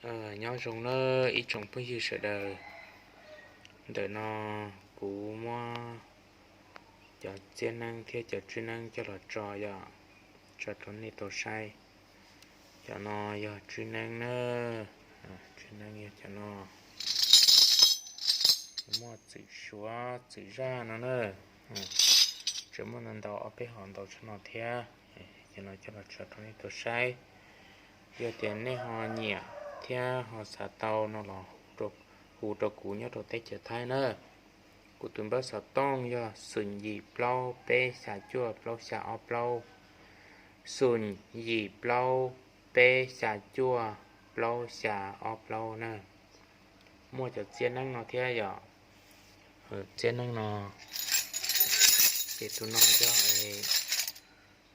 Nyob zoo na ib tsoom phooj ywg sawv daws, ntawm no kuv muab cov txiab neeb thiab cov tswb neeb coj los tso yom, tso rau nej tau saib. Cov no yog tswb neeb na, tswb neeb yog cov no, muaj txwm suav txwm zaj no na, tseem muaj ntau ntau ob peb hom ntau tshaj no thiab. Cov no coj los tso rau nej tau saib. Yog tias nej ho nyiam thiab ho xav tau no los hu rau kuv nyob rau teb chaws Thaib na. Kuv tus npawb xov tooj yog xoom yim plaub peb xya cuaj plaub xya ob plaub, xoom yim plaub peb xya cuaj plaub xya ob plaub na. Muaj cov txiab neeb no thiab yom, txiab neeb no, ces tus no yog,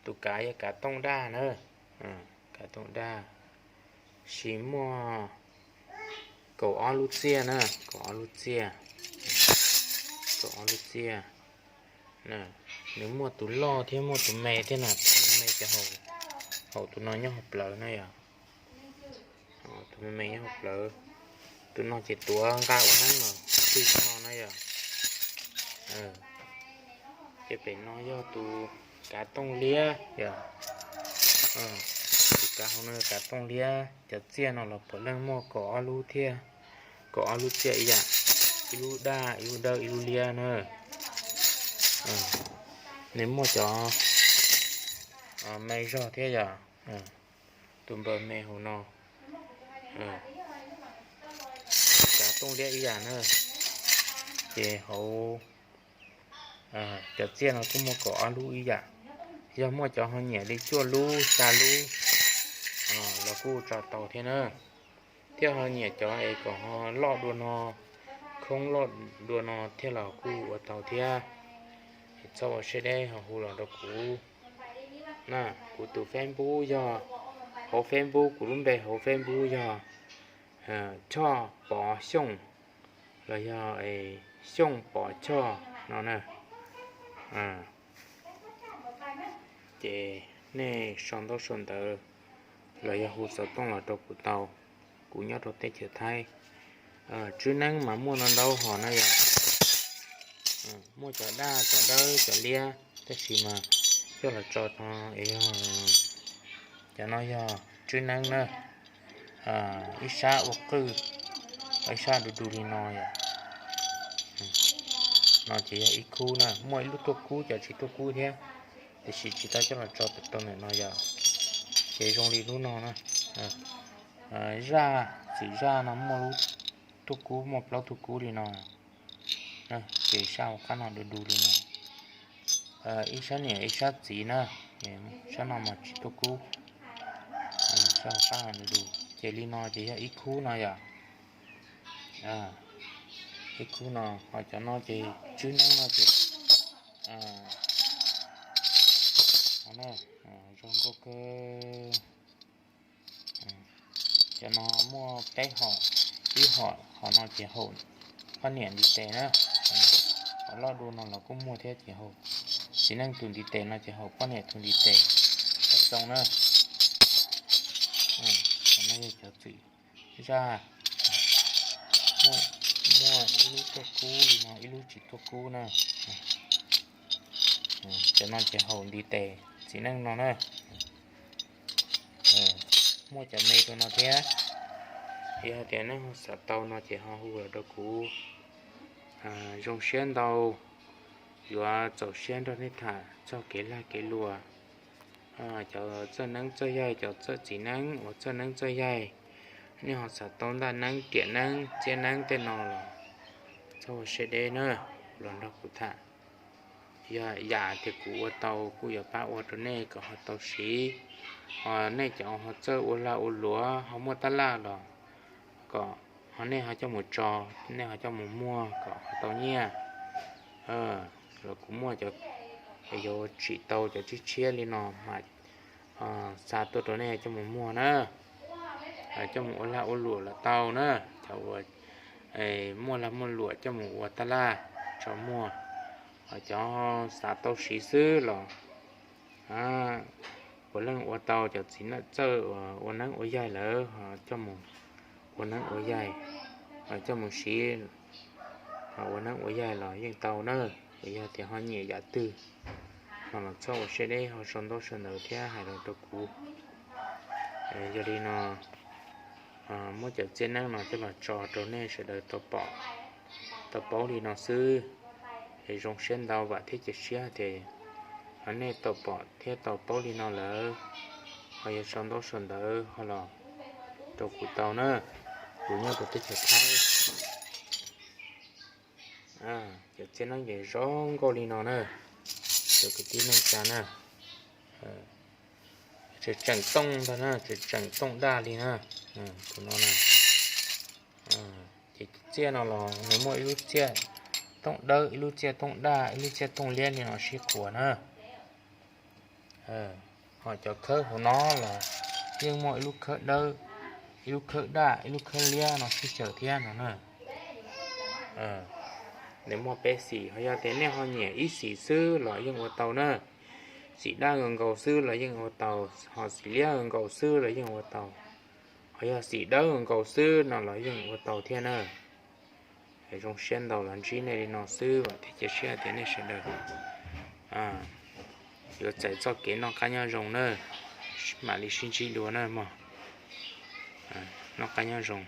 tus kav yog kav tooj daj na, kav tooj daj, sis muaj kaum ob lub txiaj na, kaum ob lub txiaj, kaum ob lub txiaj. Nws muaj tus loj thiab muaj tus me thiab na, tus me ces haum tus no nyob hauv plawv na yom. Tus me me nyob hauv plawv, tus no ces tuav nqa ua neeb los twj no na yom. Ces pem no yog tus kav tooj liab yom, tus kav hauv no kav tooj liab. Cov txiaj no los puav leej muaj kaum ob lub thiab, kaum ob lub txiaj ib yam, ib lub daj ib lub dawb ib lub liab na. Nws muaj cov me zog thiab yom, tus npawg me hauv no, kav tooj liab ib yam na. Ces hauv cov txiaj no kuj muaj kaum ob lub ib yam. Yog muaj cov ho nyiam li cuaj lub xya lub los kuj tso tau thiab na. Thiab ho nyiam cov es kom ho loj dua no, khoob loj dua no thiab los kuj ua tau thiab. Txhob ua siab deb ho hu los rau kuv na. Kuv tus Facebook yog, hauv Facebook kuv lub npe hauv Facebook yog Choj Pov Xyooj los yog Xyooj Pov Choj no na. Ces nej sau ntaub sau ntawv los yog hu xov tooj los rau kuv tau. Kuv nyob rau teb chaws Thaib. Tswb neeb mas muaj no ntau hom na yom. Muaj cov daj cov dawb cov liab, tab sis mas coj los tso no es yog, cov no yog tswb neeb na. Ib sab ua qwj, ib sab du du li no yom. No ces yog ib khub na, muaj ib lub tuaj kub, cov tsis tuaj kub thiab, tiam sis tsis tau coj los tso rau ntawm no yom. Ces zoo li lub no na. Zaj, txwm zaj no muaj lub tuaj kub, muaj plaub tuaj kub li no. Ces sab hauv qab no du du li no. Ib sab niam ib sab txiv na, sab no mas tsis tuaj kub, sab hauv qab no du du. Ces li no ces yog ib khub no yom. Ib khub no, ho cov no ces tswb neeb no ces zoo nkauj kawg. Cov no muaj peb hom, ib hom, hom no ces haum poj niam ntiv tes na, hom loj dua no los kuj muaj thiab ces haum txiv neej tus ntiv tes no ces haum poj niam tus ntiv tes, haum xoo na. Cov no yog cov txwm zaj, muaj ib lub tuaj kub li no, ib lub tsis tuaj kub na. Cov no ces haum ntiv tes txiv neej no na. Muaj cov me rau no thiab. Yog hais tias nej ho xav tau no ces ho hu los rau kuv. Zoo siab ntau, yuav txaus siab nrog nej tham txog kev lag kev luam. Cov txawj neeb txawj yaig, cov txawj txiv neeb uas txawj neeb txawj yaig, nej ho xav tau ntaj neeb riam neeb txiab neeb tej no los txhob ua siab deb na, los nrog kuv tham. Yog yam tias kuv ua tau kuj yuav pab ua rau nej kom ho tau siv. Ho nej cov ho txawj ua lag ua luam ho muaj tab laj los kom ho nej ho coj mus tso, nej ho coj mus muag kom ho tau nyiaj. Los kuv muaj cov yuav tsim tau cov tshiab tshiab li no mas xa tuaj rau nej coj mus muag na, coj mus ua lag ua luam los tau na. Cov uas muaj lag muaj luam coj mus ua tab laj tso muag, cov xav tau siv xwb los puav leej ua tau. Cov txiv neej txawj ua neeb ua yaig lawm ho coj mus ua neeb ua yaig, coj mus siv ua neeb ua yaig los yeej tau na. Yog tias ho nyiam yam twg no los txhob ua siab deb, ho sau ntaub sau ntawv thiab hais los rau kuv. Yog li no muab cov txiaj neeb no coj los tso rau nej sawv daws tau pom, tau paub li no xwb. Es zoo siab ntau, vam thiab cia siab tias nej tau pom thiab tau paub li no lawm, ho yog sau ntaub sau ntawv ho los rau kuv tau na. Kuv nyob rau teb chaws Thaib. Cov txiaj neeb ces zoo nkauj li no na, cov kwv tij neej tsa na. Tseem tseem tooj ntag na, tseem tseem tooj daj li na. Tus no na, ces txiaj no los nws muaj ib lub txiaj tooj dawb, ib lub txiaj tooj daj, ib lub txiaj tooj liab li no sib qhuas na. Ho cov khawb hauv no los yeej muaj ib lub khawb dawb, ib lub khawb daj, ib lub khawb liab no sib xyaw thiab no na. Nws muaj peb xim, ho yog tias nej ho nyiam ib xim xwb los yeej ua tau na. Xim daj nkaus nkaus xwb los yeej ua tau, ho xim liab nkaus xwb los yeej ua tau, ho yog xim dawb nkaus xwb no los yeej ua tau thiab na. Zoo siab ntau los ntsib nej li no xwb, vam thiab cia siab tias nej sawv daws yuav txais txoj kev noj qab nyob zoo na. Mam li sib ntsib dua na mog. Noj qab nyob zoo.